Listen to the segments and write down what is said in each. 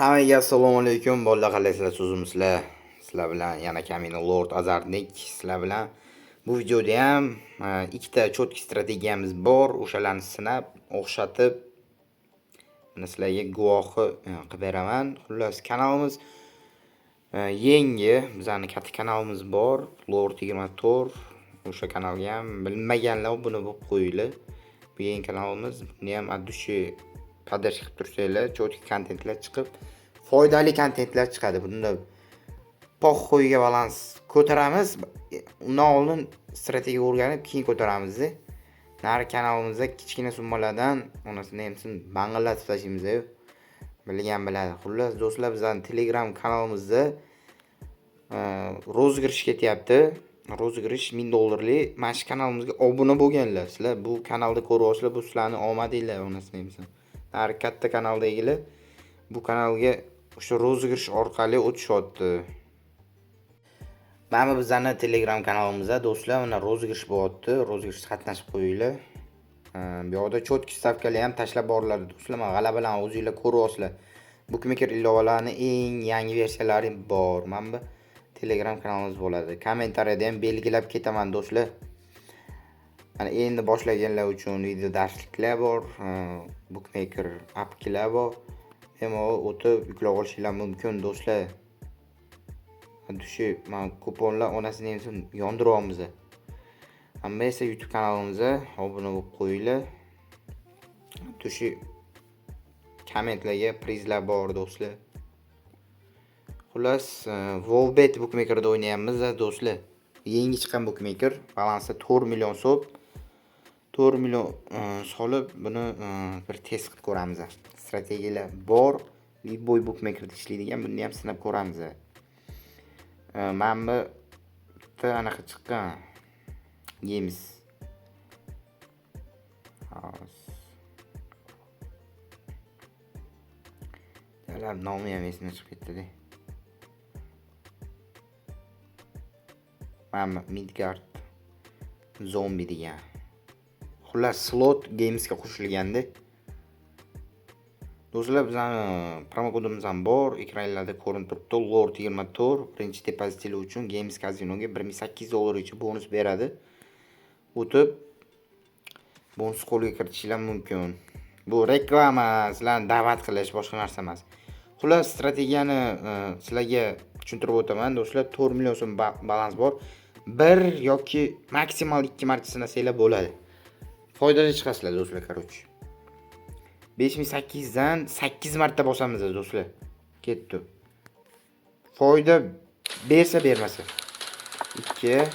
Hammaga assalomu alaykum, bolalar, qalaysizlar, so'zimizlar. Sizlar bilan yana Kamina Lord Azarnik. Sizlar bilan bu videoda ham ikkita чёткий strategiyamiz bor. O'shalarni sinab, o'xshatib, mana sizlarga guvohi qilib beraman. Xullas, kanalimiz yangi, bizani katta kanalimiz bor, Lord 24. O'sha kanalga ham bilmaganlar obuna bo'lib qo'yinglar. Bu yangi kanalimiz, buni ham от души поддержка qilib tursanglar, чёткий kontentlar chiqib, foydali kontentlar chiqadi. Bunda похуй ga balans ko'taramiz. Undan oldin strategiya o'rganib, keyin ko'taramiz-da. Nari kanalimizda kichkina summalardan onasini emsin bang'illatib tashlaymiz-yu. Bilgan biladi. Xullas, do'stlar, bizning Telegram kanalimizda розыгрыш ketyapti. Розыгрыш 1000 dollarlik. Mana shu kanalimizga obuna bo'lganlar, sizlar bu kanalda ko'ryapsizlar, bu sizlarning omadinglar, onasini emsin. Nari katta kanaldagilar bu kanalga o'sha розыгрыш orqali o'tishyapti. Mana bu bizani Telegram kanalimizda, do'stlar, mana розыгрыш bo'lyapti. Розыгрыш qatnashib qo'yinglar. Bu yoqda чёткий stavkalar ham tashlab boriladi, do'stlar. Mana g'alabalarni o'zinglar ko'ryapsizlar. Bookmaker ilovalarining eng yangi versiyalari bor. Mana bu Telegram kanalimiz bo'ladi. Kommentariyada ham belgilab ketaman, do'stlar. Mana endi boshlaganlar uchun video darsliklar bor, bookmaker apkilar bor. Bemalol o'tib yuklab olishinglar mumkin, do'stlar. Shu mana kuponlar onasini emsin yondiryapmiz. Hamma esa YouTube kanalimizga obuna bo'lib qo'yinglar. Shu kommentlarga prizlar bor, do'stlar. Xullas, Volbet bookmakerda o'ynayapmiz, do'stlar. Yangi chiqqan bookmaker, balansi 4 million so'm. 4 million solib, buni bir test qilib ko'ramiz. Strategiyalar bor. Любой bookmakerda ishlaydigan, buni ham sinab ko'ramiz. Mana bu bitta anaqa chiqqan. Games. Hozir. Jalab nomi ham esimdan chiqib ketdi-da. Mana bu Midgard Zombie degan. Xullas, slot gamesga qo'shilganda. Do'stlar, bizani promokodimiz ham bor, ekranlarda ko'rinib turibdi. Lord 24 birinchi depozitinglar uchun Games kazinoga 1800 dollargacha bonus beradi. O'tib bonus qo'lga kiritishinglar mumkin. Bu reklama, sizlarni da'vat qilish, boshqa narsa emas. Xullas, strategiyani sizlarga tushuntirib o'taman, do'stlar. 4 million so'm balans bor. 1 yoki maksimal 2 marta sinasanglar bo'ladi. Foydali chiqasizlar, do'stlar, короче. 5800 dan 8 marta bosamiz, do'stlar. Ketdi. Foyda bersa bermasa. 2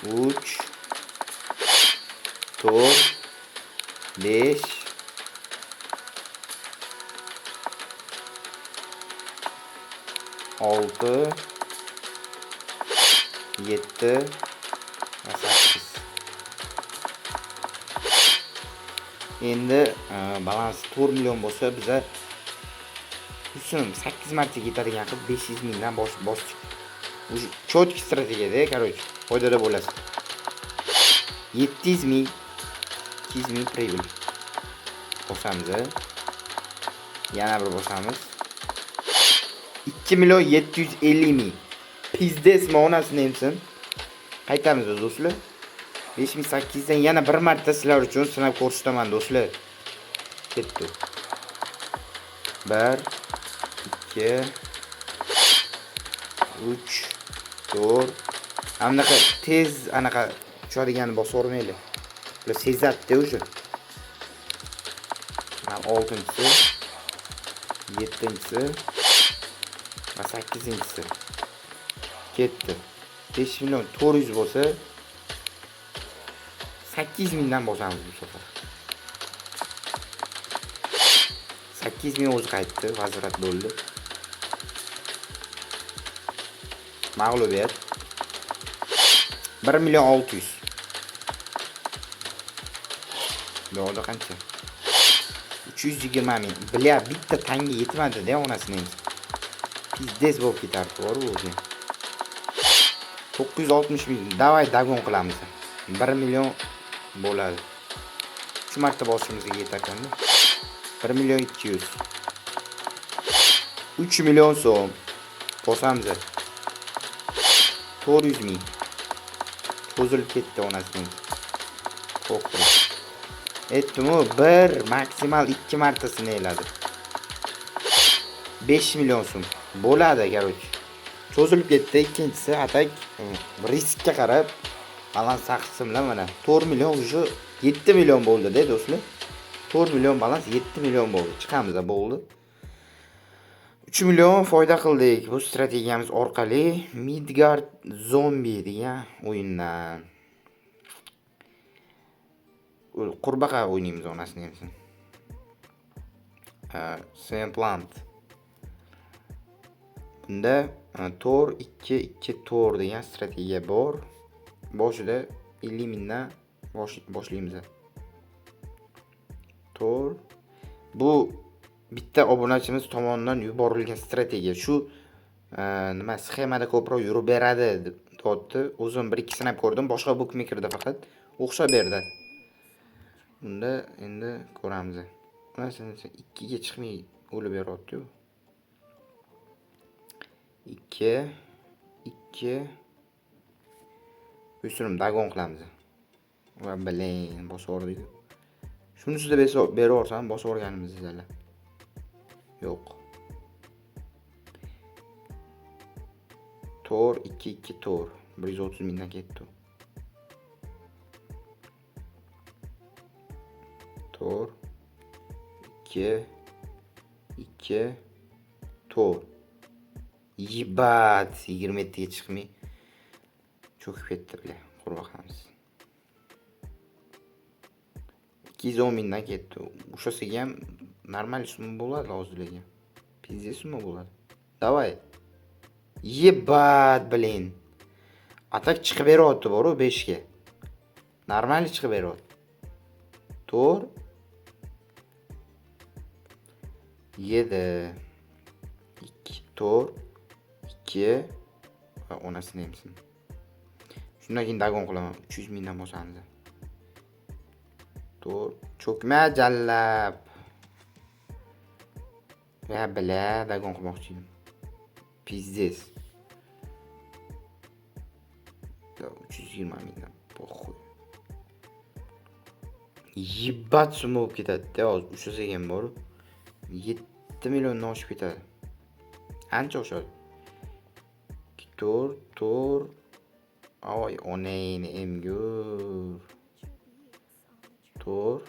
3 4 5 6 7 va 8. Endi balans 4 million bo'lsa, biza so'm 8 marta yetadigan qilib 500 mingdan bosdik. Уже чёткий strategiyada, короче, foydada bo'lasiz. 700 ming, 200 ming прибыль. Bosamiz. Yana bir bosamiz. 2 million 750 ming. Pizdes onasini emsin. Qaytamiz, do'stlar. 5800 dan yana bir marta sizlar uchun sinab ko'rsataman, do'stlar. Ketdi. 1 2 3 4. Anaqa tez anaqa tushadiganini bosavermanglar. Ular sezadi-da o'sha. Mana 6-chisi, 7-chisi va 8-chisi. Ketdi. 5 million 400 bo'lsa 8 mingdan bosamiz bu safar. 8 ming o'zi qaytdi, vaziyat bo'ldi. Mag'lubiyat. 1 million 600. Bu yoqda qancha? 320 ming. Biля, bitta tanga yetmadi-da onasini. Pizdes bo'lib ketardi, to'g'ri o'zi. 960 ming. Davay dagon qilamiz. 1 million bo'ladi. 3 marta bosishimizga yetar ekanda. 1 million 200. 3 million so'm. Bosamiz. 400 ming. Cho'zilib ketdi onasining. Qo'rqdim. Aytdim-u, bir maksimal 2 marta sinayiladi. 5 million so'm. Bo'ladi, короче. Cho'zilib ketdi. Ikkinchisi atak riskka qarab balans saqlasim mana 4 million уже 7 million bo'ldi-da, do'stlar. 4 million balans 7 million bo'ldi. Chiqamiz, bo'ldi. 3 million foyda qildik bu strategiyamiz orqali Midgard Zombie degan o'yindan. Qurbaqa o'ynaymiz onasini emsin. Swampland. Bunda 4 2 2 4 degan strategiya bor. Boshida 50 mingdan boshlaymiz. 4 bu bitta obunachimiz tomonidan yuborilgan strategiya. Shu nima sxemada ko'proq yurib beradi deb deyapti. O'zim bir ikki sinab ko'rdim, boshqa bookmakerda faqat o'xshab berdi. Unda endi ko'ramiz. Masalan, 2 ga chiqmay o'lib beryapti-yu. 2 2 Uysirim dagon qilamiz. Va biling, bosib yubordik. Shunisida beraversam bosib yuborganimiz zala. Yo'q. 4 2 2 4 130 mingdan ketdi. 4 2 2 4 Yibat 27 ga chiqmay cho'kib ketdi bile. Qurbaqamiz. 210 mingdan ketdi. O'shasiga ham normal summa bo'ladi hozir lekin. Pizde summa bo'ladi. Давай. Yebat, блин. Atak chiqib beryapti boru 5 ga. Normal chiqib beryapti. 4 7 2 4 2 va onasini emsin. Shundan keyin dagon qilaman. 300 mingdan bosamiz. 4 cho'kma jallab. Va bila dagon qilmoqchi edim. Pizdez. 320 mingdan. Poxuy. Yibbat summa bo'lib ketadi-da, hozir ushlasak ham bor. 7 milliondan oshib ketadi. Ancha oshadi. 4 4 Oy, onangni emgur. 4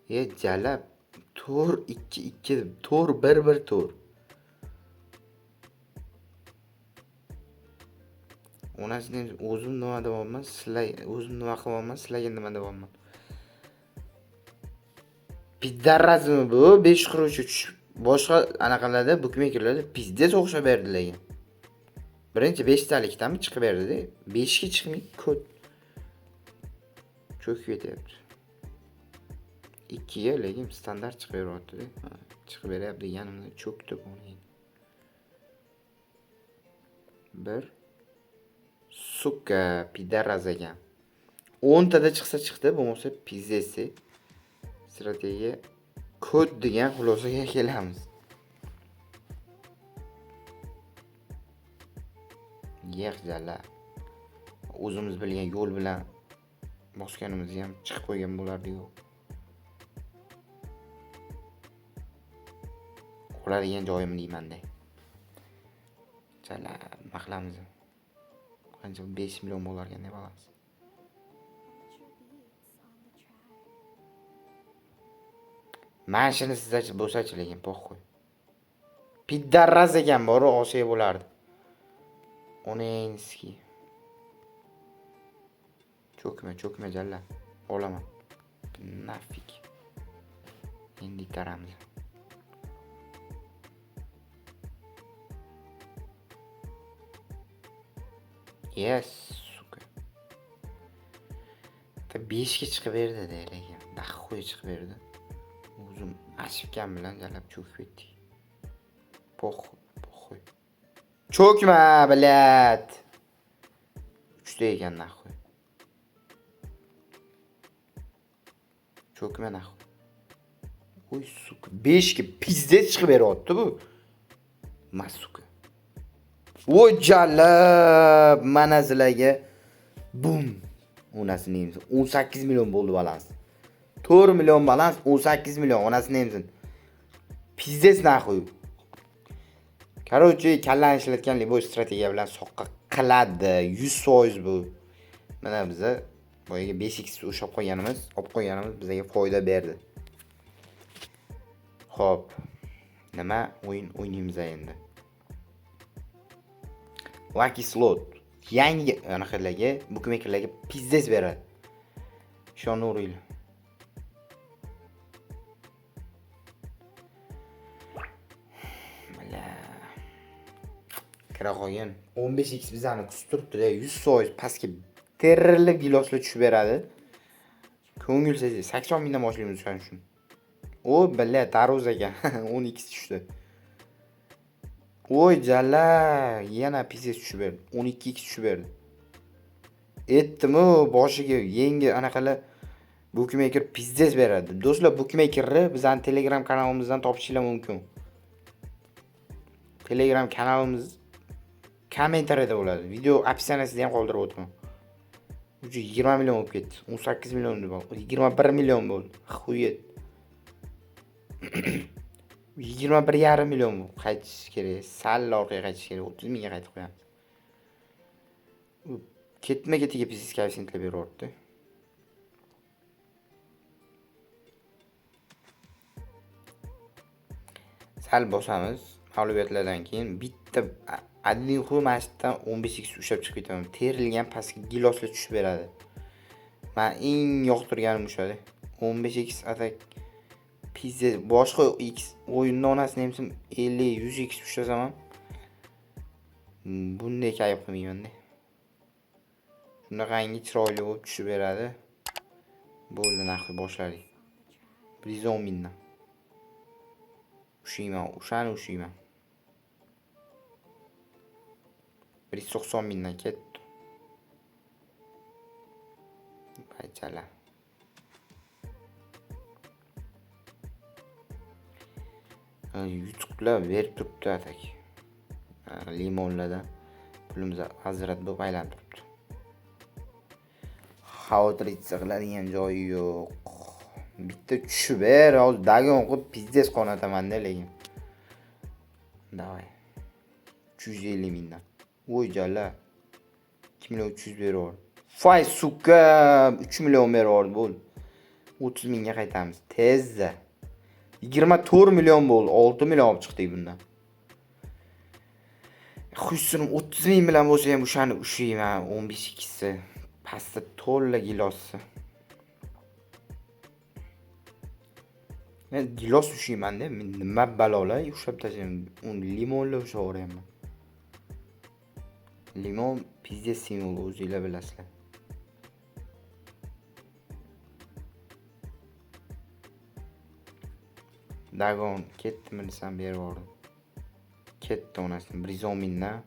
E jalab 4 2 2 4 1 1 4. Onasini o'zim nima deyapman, sizlar o'zim nima qilyapman, sizlarga nima deyapman. Piddarazmi bu 5 qurush tushib boshqa anaqalarda bukmekerlarda pizdez o'xshab berdi lekin. Birinchi 5 talikdanmi chiqib berdi-da. 5 ga chiqmay ko't cho'kib ketyapti. 2 ga lekin standart chiqib beryapti-da. Chiqib beryapti deganimda cho'kdi bu. 1 Suka pidaraz ekan. 10 tada chiqsa chiqdi, bo'lmasa pizdesi. Strategiya kod degan xulosaga kelamiz. Yex jala. O'zimiz bilgan yo'l bilan bosganimizda ham chiqib qo'ygan bo'lardi-yu. Oladigan joyim deyman-da. Jala, nima qilamiz? Qancha 5 million bo'lar ekan deb olamiz. Mana shuni sizlarcha bo'lsachi lekin poxoy. Piddarraz ekan boru olsak bo'lardi. Onenski. Cho'kma, cho'kma jalla. Olaman. Nafik. Endi itaramiz. Yes, suka. Ta 5 ga chiqib berdi-da lekin. Daxuy chiqib berdi. O'zim ashibkam bilan jalab cho'kib ketdik. Poxoy, poxoy. Cho'kma, блядь. 3 ta ekan naxuy. Cho'kma naxuy. Oy сука, 5 ga пиздец chiqib beryapti bu. Ma сука. Voy jalab, mana sizlarga bum. Onasini emsin. 18 million bo'ldi balans. 4 million balans, 18 million onasini emsin. Пиздец нахуй. Короче, kallani ishlatgan любой strategiya bilan soqqa qiladi. 100% bu. Mana biza boyaga 5x ushlab qo'yganimiz, olib qo'yganimiz bizga foyda berdi. Xo'p. Nima o'yin o'ynaymiz endi? Lucky Slot yangi anaqalarga, bukmekerlarga пиздец beradi. Ishonaveringlar. Бля. Kira qolgan. 15x bizani kutib turibdi-da, 100% pastga terilib giloslar tushib beradi. Ko'ngilsiz 80 mingdan boshlaymiz o'shaning uchun. O, бля, tarvuz ekan. 10x tushdi. Voy jalla, yana пиздец tushib berdi. 12x tushib berdi. Aytdim-u, boshiga yangi anaqalar bukmeker пиздец beradi. Do'stlar, bukmekerni bizning Telegram kanalimizdan topishinglar mumkin. Telegram kanalimiz kommentariyada bo'ladi. Video описание sida ham qoldirib o'taman. Уже 20 million bo'lib ketdi. 18 million deb, 21 million bo'ldi. Хует. 21,5 million bu. Qaytish kerak. Sal orqaga qaytish kerak. 30 mingga qaytib qo'yamiz. Ketma-ketiga пиздец koeffitsiyentlar beryapti. Sal bosamiz. Mag'lubiyatlardan keyin bitta adin xuy mana shu yerdan 15x ushlab chiqib ketaman. Terilgan pastga giloslar tushib beradi. Men eng yoqtirganim o'shada. 15x atak пиздец. Boshqa x o'yinni onasini emsim 50 100x ushlasam ham bunday kayf qilmayman-da. Shunaqangi chiroyli bo'lib tushib beradi. Bo'ldi, нахуй boshladik. 110 mingdan. Ushlayman, o'shani ushlayman. 190 mingdan ketdi. Baychala. Yutuqlar berib turibdi atak. Limonlardan pulimiz hazrat bo'lib aylanib turibdi. Xavotircha qiladigan joyi yo'q. Bitta tushib ber, hozir dagon qilib пиздец qonataman-da lekin. Давай. 350 mingdan. Voy jalla. 2 million 300 berib. Fay сука, 3 million berib bo'ldi. 30 mingga qaytamiz. Tezda. 24 million bo'ldi. 6 million olib chiqdik bundan. Xushsunim 30 ming bilan bo'lsa ham o'shani ushlayman. 15 ikkisi. Pastda to'la gilosi. Men gilos ushlayman-da, men nima balolar ushlab tashlayman. Uni limonlar ushlab yuboryapman. Limon пиздец simvol, o'zinglar bilasizlar. Dagon ketdimi desam berib yubordim. Ketdi onasini 110 mingdan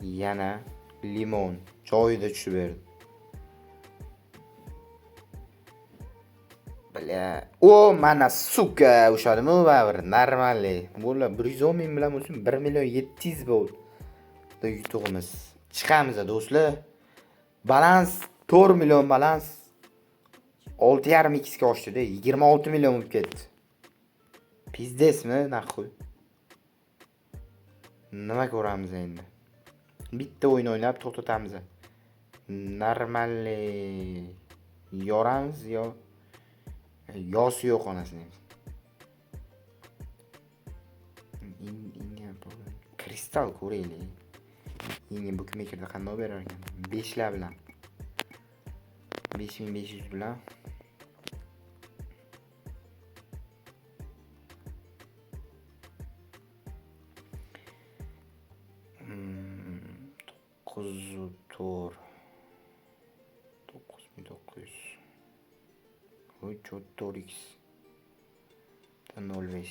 yana limon joyida tushib berdi. Бля, o mana сука ushadimi baribir normalli. Bo'la 110 ming bilan bo'lsin 1 million 700 bo'ldi. Yutug'imiz. Chiqamiz do'stlar. Balans 4 million balans 6,5 x ga oshdi-da, 26 million bo'lib ketdi. Пиздец mi, нахуй? Nima ko'ramiz endi? Bitta o'yin o'ynab to'xtatamiz. Normalli yoramiz yo yosi yo'q onasini. Kristal ko'raylik. Yangi bukmekerda qanday berar ekan? 5 lar bilan. 5500 bilan. 9 4 9900. Voy, 4x. 0.5.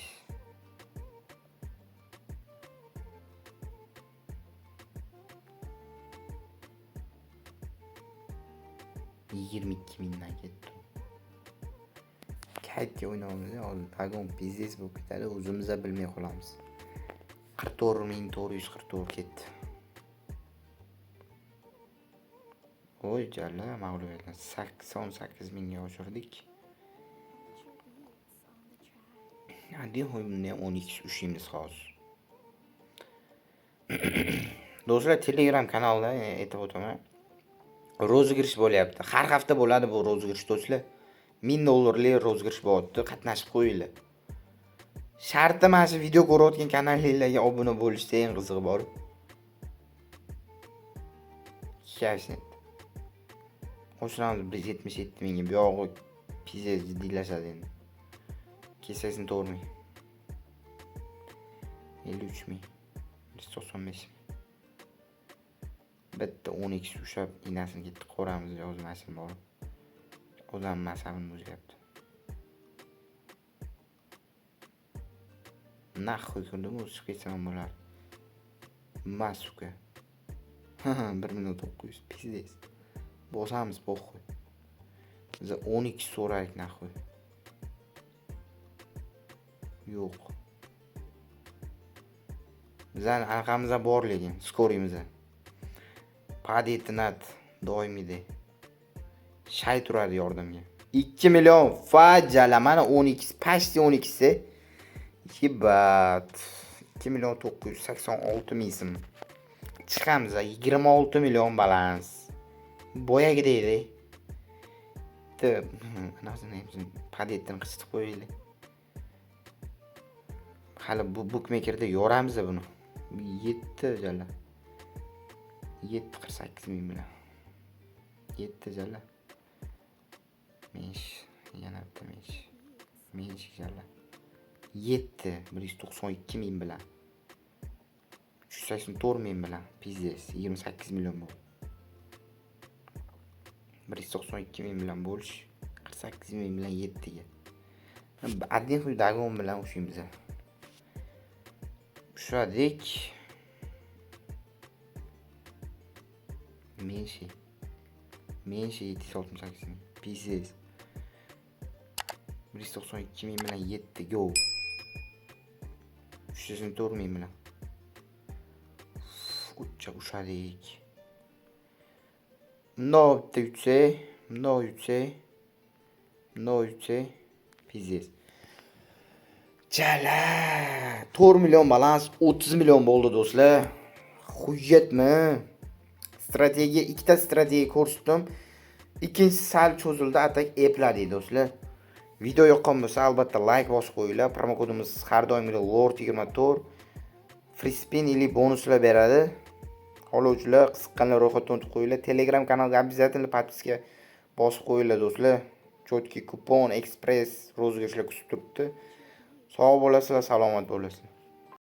22 mingdan ketdi. Paytga o'ynaymiz, hozir догон пиздец bo'lib ketadi, o'zimiz ham bilmay qolamiz. 44 444 ketdi. Voy jalla, mag'lubiyatlar 88 mingga oshirdik. Hadi bunda 10x ushlaymiz hozir. Do'stlar, Telegram kanalida aytib o'taman. Розыгрыш bo'lyapti. Har hafta bo'ladi bu розыгрыш, do'stlar. 1000 dollarlik розыгрыш bo'lyapti. Qatnashib qo'yinglar. Sharti mana shu video ko'rayotgan kanalinglarga obuna bo'lishda eng qizig'i bor. Koeffitsient. Oshiramiz 177 mingga. Bu yog'i пиздец jiddiylashadi endi. 284 ming. 53 ming. 195 ming. Bitta 10x ushlab inasini ketdi ko'ramiz yozmasini borib. Odam masabini buzyapti. Нахуй ko'rdimi, o'sib ketsam ham bo'lardi. Masuka. 1 million 900 пиздец. Bosamiz похуй. Biz 10x so'raylik нахуй. Yo'q. Bizani anaqamiz bor lekin, skorimiz. Padetnat doimiyday. Shay turadi yordamga. 2 million fajala mana 10x, почти 10x. Ебать. 2 million 986 ming so'm. Chiqamiz 26 million balans. Boyagidek. Bitta anasini padetini qisitib qo'yaylik. Hali bu bukmekerda yoramiz buni. 7 jala. 7.48 ming bilan. 7 jala. Mensh, yana bitta mensh. Mensh jala. 7 192 ming bilan. 384 ming bilan. Пиздец, 28 million bo'ldi. 192 ming bilan bo'lish 48 ming bilan 7 ga. Один хуй догон bilan ushlaymiz. Ushladik. Menshi. Menshi 768 ming. Пиздец. 192 ming bilan 7 go. 304 ming bilan. Ucha ushladik. Bundoq bitta yutsak, bundoq yutsak, bundoq yutsak, пиздец. Jala 4 million balans 30 million bo'ldi do'stlar. Hujjatmi? Strategiya, ikkita strategiya ko'rsatdim. Ikkinchisi sal cho'zildi, atak epladik do'stlar. Video yoqqan bo'lsa albatta like bosib qo'yinglar. Promokodimiz har doimgidek Lord24. Free spin или bonuslar beradi. Xohlovchilar, qiziqqanlar ro'yxatdan o'tib qo'yinglar. Telegram kanalga обязательно подписка bosib qo'yinglar do'stlar. Чётки kupon, ekspress розыгрыш lar kutib turibdi. Sog' bo'lasizlar, salomat bo'lasizlar.